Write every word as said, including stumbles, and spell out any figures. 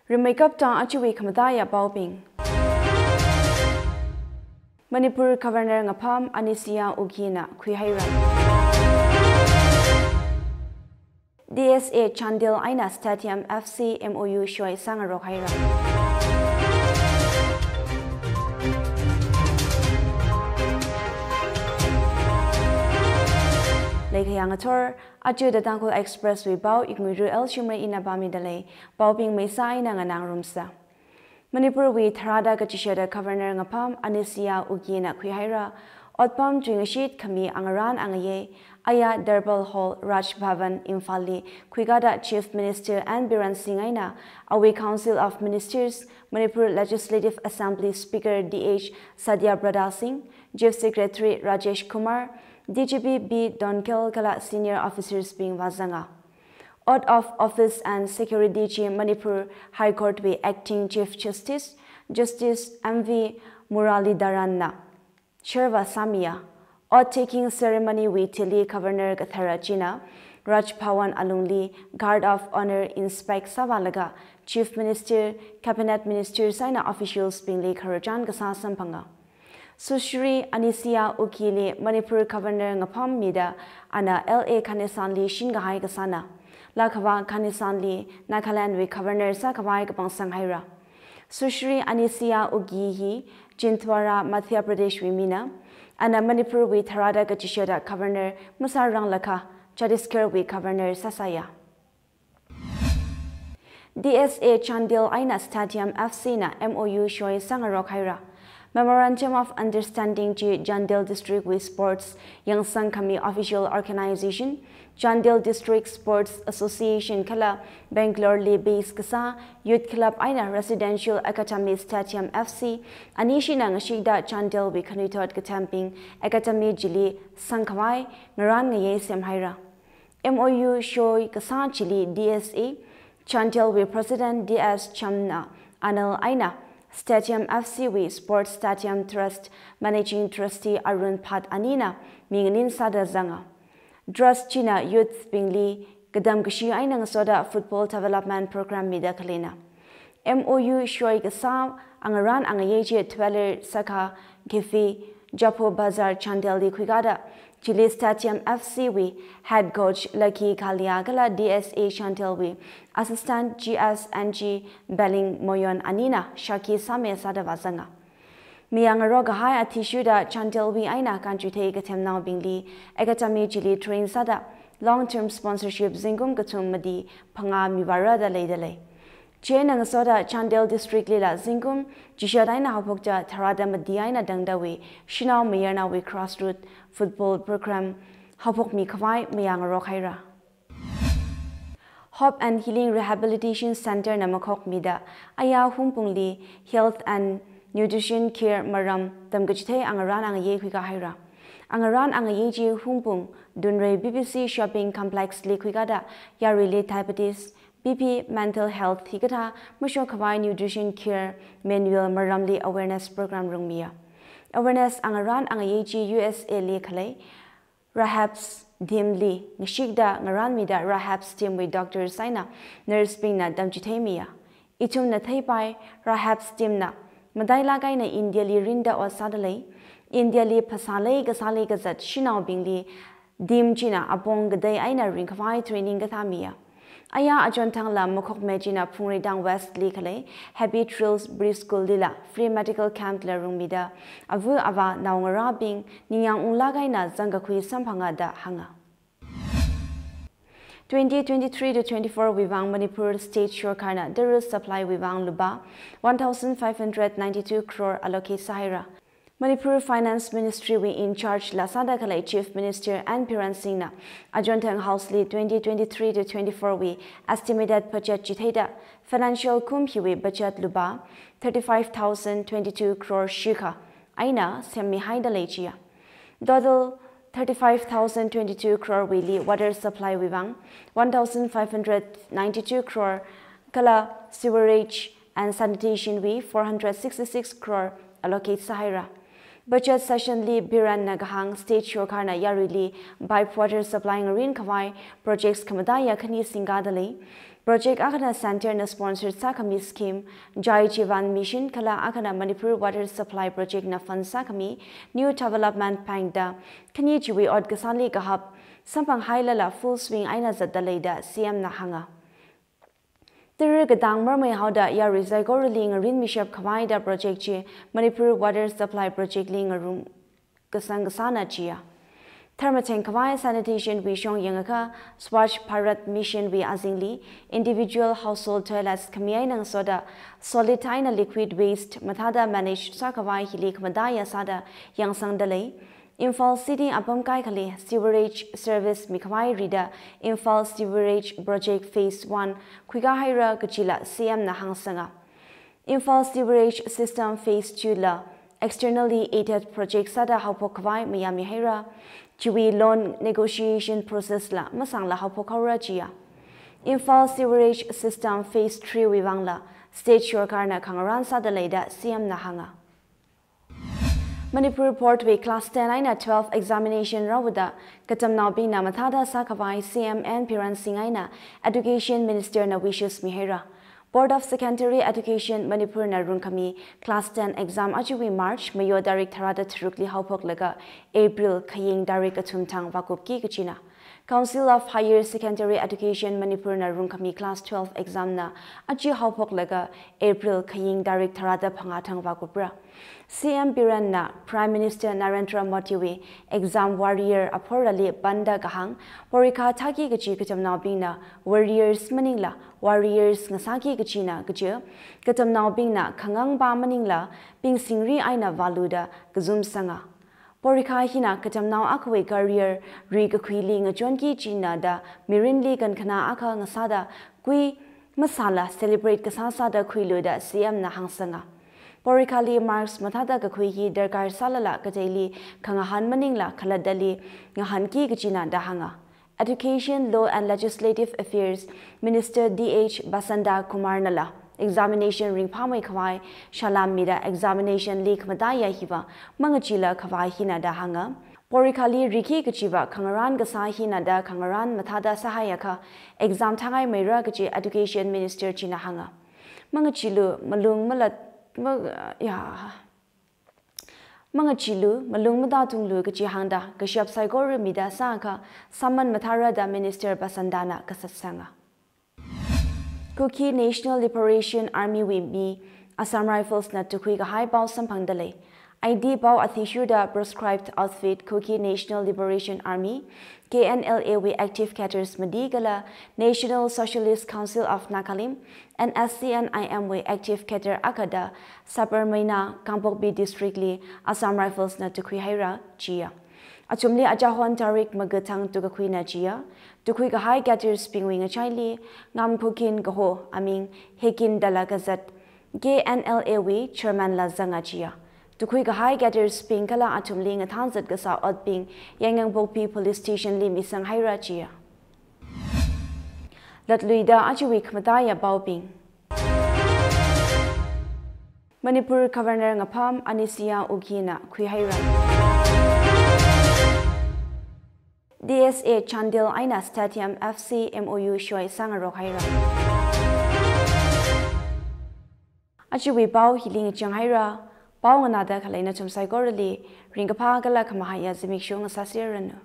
Rimeikapta ajawui khamataiya paobing. Manipur Governor ngapham Anicia Ugi na khuihaira. D S A Chandel eina Stadium F C M O U shoi sāngarok haira. Leikhayang athor, aja The Tangkhul Express wui pao Iknguiru L Shimray ina pāmida lei, paobing meisa eina nganāngarumsa. Manipur wui tharāda kachishada Governor ngapham Anicia Ugi na khuihaira, otpam tuingashit khami angarān angayei, aya Durbar Hall Raj Bhavan Imphal li khuikada Chief Minister N Biren Singh eina awui Council of Ministers, Manipur Legislative Assembly Speaker D H Satyabrata Singh, Chief Secretary Rajesh Kumar, D G P B Donkel kala senior officers bing vāzanga. Oath of Office and Security chi Manipur High Court wui Acting Chief Justice, Justice M V Muralidharan na sharva sāmiya. Oath taking ceremony wui thili Governor kathara china Raj Bhavan alungli Guard of Honor inspect sāvālaga Chief Minister, Cabinet Ministers eina officials bingli khararchan kasā samphanga. Sushri Anicia Ugi li Manipur Governor ngapham mida ana L A Ganesan li shinkahai kasāna. Lākhavā Ganesan li Nagaland wui Governor sākhavai kapangsang haira. Sushri Anicia Ugi hi Chhindwara, Madhya Pradesh wui mina. Ana Manipur wui tharāda kachishada Governor masāranglakha Chhattisgarh wui Governor sāsāya. D S A Chandel eina Stadium F C na M O U shoi sāngarok haira. Memorandum of Understanding chi Chandel District wui sports yangsang khami official organization, Chandel District Sports Association kala Bangalore li base kasā Youth Club eina Residential Academy Stadium F C ani shina ngashikda Chandel wui khanuithot kathembing academy chili sangkhavai ngarān ngayei semhaira. M O U shoi kasā chili D S A Chandel wui President D S Chamna Anal eina Stadium F C wui Sports Stadium Trust Managing Trustee Arun Bhatt anina minganin sāda zanga. Trust china youth bingli katam kashi eina ngasoda football development program mida khaleina. M O U shoi kasā angarān angayei chi Dweller Sakha Cafe, Japho Bazar, Chandel li khuikada, chili Stadium F C wui head coach Lucky Kalia kala D S A Chandel wui assistant G S N G Beling Moyon anina shākhi sāmi sāda vāzanga. Mayāngarok kahai athishurda Chandel wui eina kanchuithei kathemnaobingli academy chili train sāda long term sponsorship zingkum kathum mati phangā mivāra da leida lei. Chieina ngasoda Chandel District lila zingkum chishat eina haophokta tharāda mati eina tangdawui shanao mayarnaowui grassroot football program haophokmi khavai mayāngarok haira. Hope and Healing Rehabilitation Center na makhokmida aya Hungpungli health and nutrition care maram tamkachithei angarān angayei khuikā haira. Angarān angayei chi Hungpung Dunrei B B C Shopping Complex li khuikada yaruili diabetes, B P, mental health hikathā mashokkhavai nutrition care manual maramli awareness program rungmiya. Awareness angarān angayei chi U S A li khalei RAHAPS team li ngashikda ngarānmida RAHAPS team wui doctors eina nurse bingna tamchitheimiya. Ithumna theipai RAHAPS team na matailāk eina India li rinda ot sāda lei. India li phasā lei kasā lei kazat shanaobingli team china apong katei eina ringkhavai training kathā miya. Aya achonthangla makhokmei china Phungreitang West li khalei Happy Trails Preschool lila free medical camp la rungmida ava avā naongarābing ningyāng unglāk eina zangkakhui samphanga da hānga. Twenty twenty-three to twenty-four wui vang Manipur State Sorkarna the rice supply wui vang lupā one thousand five hundred ninety-two crore allocate sāhaira. Manipur Finance Ministry wui in charge la sāda khalei Chief Minister N Biren Singh na achonthang House li twenty twenty-three to twenty-four wui estimated budget chitheida financial kum hiwui budget lupā thirty-five thousand twenty-two crore shikha eina semmihaida lei chiya. Total thirty-five thousand twenty-two crore wuili water supply wui vang one thousand five hundred ninety-two crore kala sewerage and sanitation wui four hundred sixty-six crore allocate sāhaira. Budget session li Biren na kahāng State Sorkarna yaruili pipe water supply ngarin khavai projects khamataiya khani singkada lei. Project akhana Centre na sponsor sākhami scheme Jal Jeevan Mission kala akhana Manipur Water Supply Project na fund sākhami New Development Bank da khani chiwui ot kasāli kahap samphanghailala full swing eina zatdalei da C M na hānga. Tara katang marmei haoda yarui saikorali ngarinmishap khavai da project chi Manipur Water Supply Project li ngarum kasang kasāna chiya. Tharmacheng khavai sanitation wui shong yangakha Swachh Bharat Mission wui azingli individual household toilets khami eina ngasoda solid eina liquid waste mathāda manage sākhavai hili khamataiya sāda yangsangdalei. Imphal City apam kaikhali sewerage service mikhavai rida Imphal Sewerage Project Phase one khuikahaira kachila C M na hāngsanga. Imphal Sewerage System Phase two la externally aided project sāda haophok khavai mayāmihaira, chiwui loan negotiation process la masāngla haophok haora chiya. Imphal Sewerage System Phase three wui vangla state sorkarna khangarān sādalei da C M na hānga. Manipur Board wui class ten eina twelve examination rāvada katamnaobingna mathāda sākhavai C M N Biren Singh eina Education Minister na wishes mihaira. Board of Secondary Education Manipur na rungkhami class ten exam ajawui March mayo tarik tharāda tharukli haophoklaga April khaying tarik kathum thang vākupki kachina. Council of Higher Secondary Education Manipur na rungkhami class twelve exam na aja haophoklaga April khaying tarik tharāda phangā thang vākupra. C M Biren na Prime Minister Narendra Modi wui exam warrior aphorali panda kahāng, porikha thāki kachi katamnaobingna warriors maningla warriors ngasāki kachina kachi, katamnaobingna khangangpa maningla pingsingri eina vāluda kazum sanga. Porikha hina katamnao akhawui career ri kakhuili ngachonki china da mirinli kankhana akha ngasāda kui masāla celebrate kasā sāda khuilu da C M na hāngsanga. Porikhali marks mathāda kakhui hi darkar sālala kateili khangahān maningla khalattali ngahānki kachina da hānga. Education, Law and Legislative Affairs Minister D H Basanta Kumar nala examination ringphāmei khavai salam mida examination li khamataiya hiva mangachila khavai hina da hānga. Porikhali riki kachiva khangarān kasā hina da khangarān mathāda sāhaiakha exam thangaimeira kachi Education Minister china hānga. Mangachilu, malung malat, ma-, ya. Mangachilu, malung matatunglu kachi hāngda kashap saikora mida sākha sāman mathāra da Minister Basanta na kasatsanga. Kuki National Liberation Army wui mi Assam Rifles na tukhui kahai pao samphangdalei. Aidi pao athishurda proscribed outfit Kuki National Liberation Army, K N L A wui active cadres mati kala National Socialist Council of Nagalim, N S C N I M wui active cadre akha da Sapermeina, Kangpokpi District li Assam Rifles na tukhuihaira chiya. Achumli achahon tarik maga thang tukakhuina chiya. Tukhui kahai cadres bingwui ngachaili Ngamkhokin kaho aming Hekin Dala kazat K N L A wui chairman la zanga chiya. Tukhui kahai cadres bing kala athumli ngathang zat kasā otbing Yaingangpokpi Police Station li misanghaira chiya. Latluida ajawui khamataiya paobing. Manipur Governor ngapham Anicia Ugi na khuihaira. D S A Chandel eina Stadium F C M O U soi sāngarok haira. Ajawui pao hili ngachanghaira, pao nganāda khalei nathum saikorali ringkaphā kala khamahaiya zimiksho ngasāserranu.